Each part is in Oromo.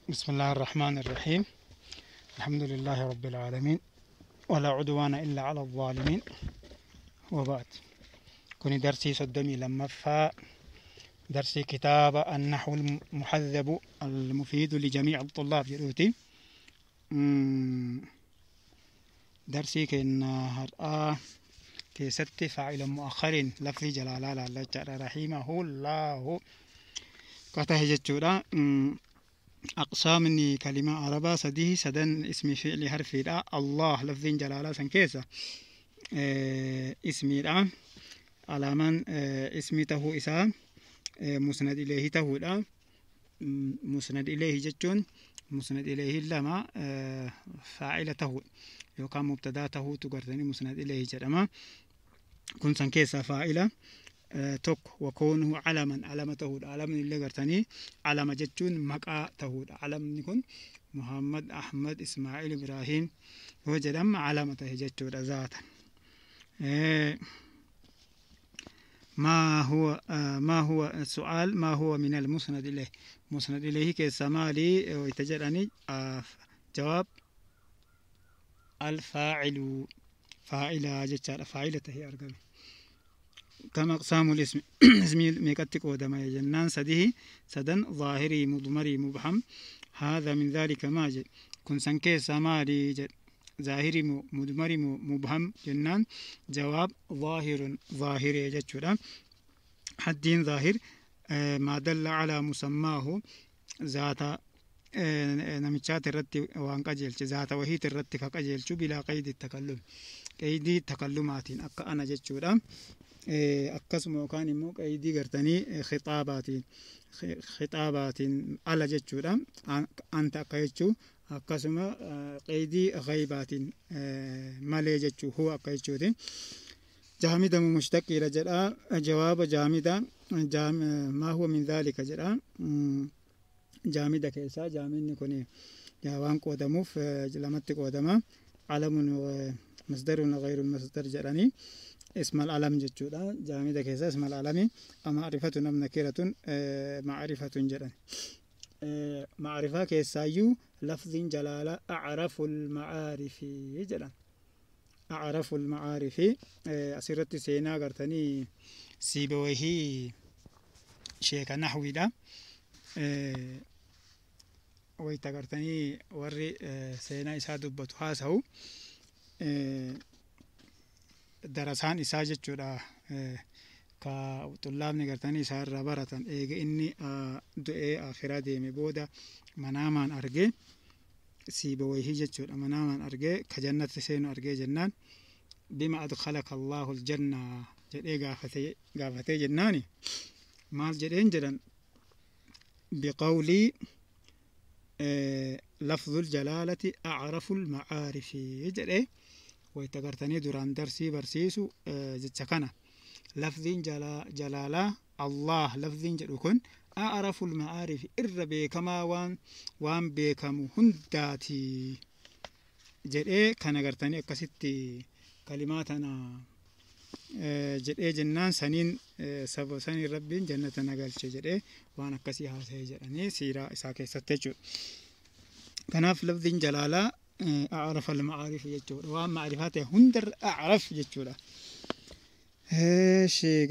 بسم الله الرحمن الرحيم. الحمد لله رب العالمين، ولا عدوان إلا على الظالمين، وبعد. كوني درسي صدمي لما فا درسي كتاب النحو المحذب المفيد لجميع الطلاب جروتي. درسي كإن هرآ كيست فاعل مؤخر لفظ جلالة لا رحمه الله كته جتشورا. أقسامني كلمة عربة سديه سدن اسم فعل حرف لا الله لفظ جلالة سنكيسة اسمي لا علامان اسمي تهو إسا مسند إليه تهو لا مسند إليه جتشون مسند إليه لما فاعل تهو يوكا مبتدا تهو تقرتني مسند إليه جرما كن سنكيسة فاعلة توك وكونه علما علامته علم اللي قرتني علامة جتون مقا تهود علم نكون محمد أحمد إسماعيل إبراهيم هو جدام علامته جتون ذاتا. ما هو السؤال؟ ما هو من المسند إليه؟ مسند إليه كسمالي ويتجرني جواب الفاعل فاعل جتون فاعلته أرقم. كما أقسام الاسم اسمي ميكتك ودما جنان سده سدن ظاهري مضمري مبهم هذا من ذلك ما جد كن سنكي سماري جد ظاهري مضمري مبهم جنان جواب ظاهر ظاهري جدشورا. حدين ظاهر ما دل على مسماه ذات نمشات الرت وانقجلت ذات وهي الرت كقجلت بلا قيد التكلم قيد تكلمات أك أنا جدشورا. akkasuma yookaan immoo qaydii gartanii khixaabaatiin ala jechuudha anta akka jechuu akkasuma qaydii ghaybaatiin malee jechuu huwa akka jechuuti. jaamida mushtaqiidha jedha jawaaba jaamida maa huwa min dhaalika jedha jaamida keessaa jaaminni kun waan qoodamuuf lamatti qoodama alamun masdarun ghayru masdar jedhanii اسم العلم جتشودا جامدة كيسا اسم العلم معرفة أم نكرة معرفة جدا معرفة كيسايو لفظ جلالة أعرف المعارف جدا أعرف المعارف أسيرت سينا قرتني سيبويه شيك نحوي دا ويتقرتني وري سينا إسا دبتو هاسهو درسان isaa jechuudha ka xullaabni gartanii isaa irraa baratan eega inni du'ee akhiraa deeme booda manaamaan argee siiba wayii jechuudha manaamaan argee ka jannatti seenu argee jennaan bima adkhalaka allahu aljanna jedhee gaafatee jennaani maal jedheen jedhan biqawlii lafdhu aljalaalati acrafu almacaarifi jedhee ويتقرتني دوران درسي برسيسو جتشكنا لفظين جلالة الله لفظين جلوكن أعرف المعارف إربي كما وان بكم هنداتي جرئ كان قرتني كستي كلماتنا جرئ جنان سنين سبو سنين ربين جنة نقل جرئ وانا كسي هاسي جرئني سيرا إساكي ستجو كناف لفظين جلالة أعرف المعارف يجور ومعرفاته هندر أعرف يجورا. شيء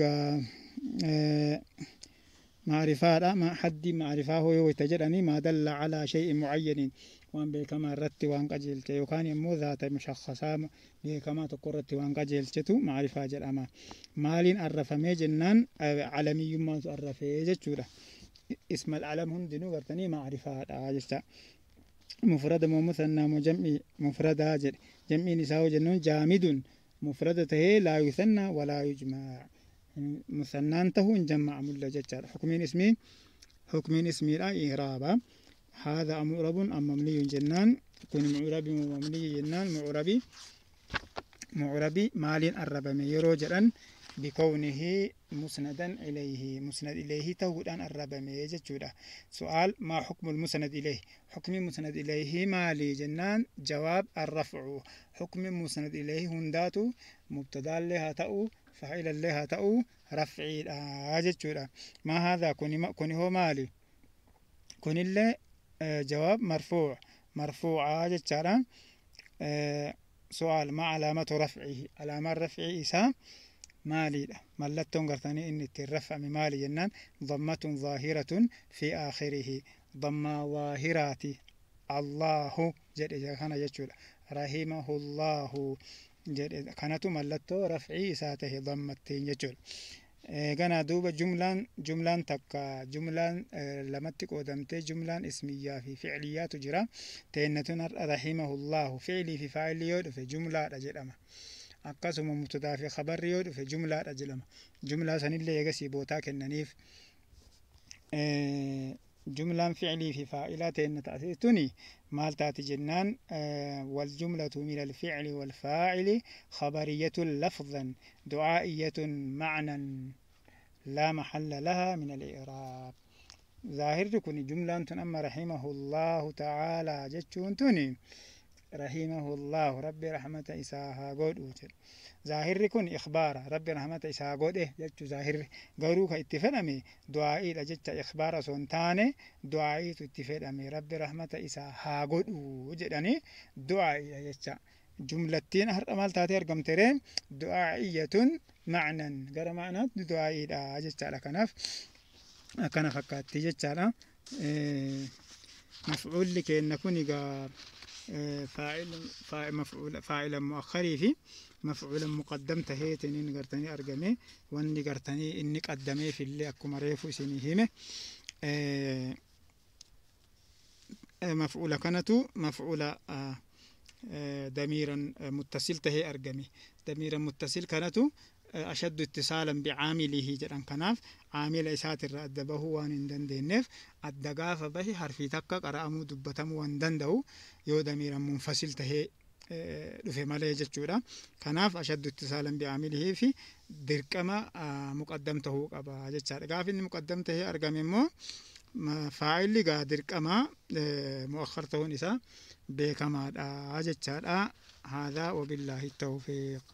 معرفة ما حد معرفة هو يتجرني ما دل على شيء معين وان بكما رت وان قجلت وكان يمو ذات مشخصة بكما تقرت وان قجلت معرفة جرأما مالين عرف ميجنان عالمي ما عرف يجورا اسم العالم هندنو ورتني معرفة عجلت مفرد ومثنى مجمع مفرد هاجر جمع نساء جنون جامد مفردته لا يثنى ولا يجمع مثنى انته جمع ملا ججر حكمين اسمي حكمين اسمي لا إعرابا هذا معرب أم مبني جنان كن معرب ومبني جنان معربي معربي مال الرب ميرو جرا بكونه مسندا إليه مسند إليه تودان الرب ميجتشودا. سؤال ما حكم المسند إليه؟ حكم المسند إليه مالي جنان جواب الرفع حكم المسند إليه هنداتو مبتدا لها تأو فاعل لها تأو رفعي أجتشودا. ما هذا كوني هو مالي كوني اللي Jawaab: marfuuc, marfuucaa jechaadha. Su'aal: ma calaamatu rafcihi? Alaamaan rafcii isaa maaliidha? Mallattoon gartanii inni ittiin raf'ame maali jennaan, dammatun zaahiratun fi aakhirihi, dammaa zaahiraati. Allahu jedhe kana jechuudha. Rahimahullaahu jedhe kanatu mallattoo rafcii isaa tahe, dammattiin jechuudha. Gana duuba jumlaan takka jumlaan lamatti qoodamtee, jumlaan ismiyyaa fi ficliyyaatu jira. Teennatun har'a rahimahullaahu, ficlii fi faa'illi yoo dhufe jumlaadha jedhama. Akkasuma mubtadaa fi khabarri yoo dhufe jumlaadha jedhama. Jumlaa sanillee eegasii bootaa kennaniif. Jumlaan ficlii fi faa'ilaa teenna ta'tuni maal taati jennaan, waljumlatu min alficli walfaa'ili khabariyatun lafzan du'aa'iyatun ma'nan laa maxalla lahaa min al-i'raab. Zaahirri kun jumlaan tun amma rahimahullaahu ta'aalaa jechuun tuni, rahimahullaahu, rabbi rahmata isaa haa godhu jedhu. Zaahirri kun ikhbaara, rabbi rahmata isaa godhe jechuu. Zaahirri garuu ka itti fedhame du'aa'iidha jecha. Ikhbaara osoo hin taane du'aa'iitu itti fedhame. Rabbi rahmata isaa haa godhu jedhanii du'aa'iidha jecha. Jumlattiin har'a maal taatee argamte ree? Du'aa'iyyatun ma'nan, gara ma'naatti du'aa'iidha jechaadha. Kanaaf akkana fakkaatti jechaadha. Maf'uulli keenna kun egaa faa'ila mu'akkarii fi maf'uula muqaddam taheetiniin gartanii argame. Wanni gartanii inni qaddameef illee akkuma reefu isinii hime, maf'uula kanatu maf'uula damiiran muttasil tahee argame. Damiiran muttasil kanatu ashaddu ittisaalan bicaamilihi jedhan. Kanaaf caamila isaatirra adda bahuu waan hin dandeenyeef, adda gaafa bahe harfii takka qara'amuu dubbatamuu waan danda'u yoo damiiran munfasil tahee dhufe malee jechuudha. Kanaaf ashaddu ittisaalan bicaamilihi fi dirqama muqaddam tahuu qaba jechaadha. Gaafa inni muqaddam tahee argame immoo faa'illi gaa dirqama mu'akhkhar ta'uun isaa beekamaadha jechaadha. Haadhaa wabillaahi tawfiiq.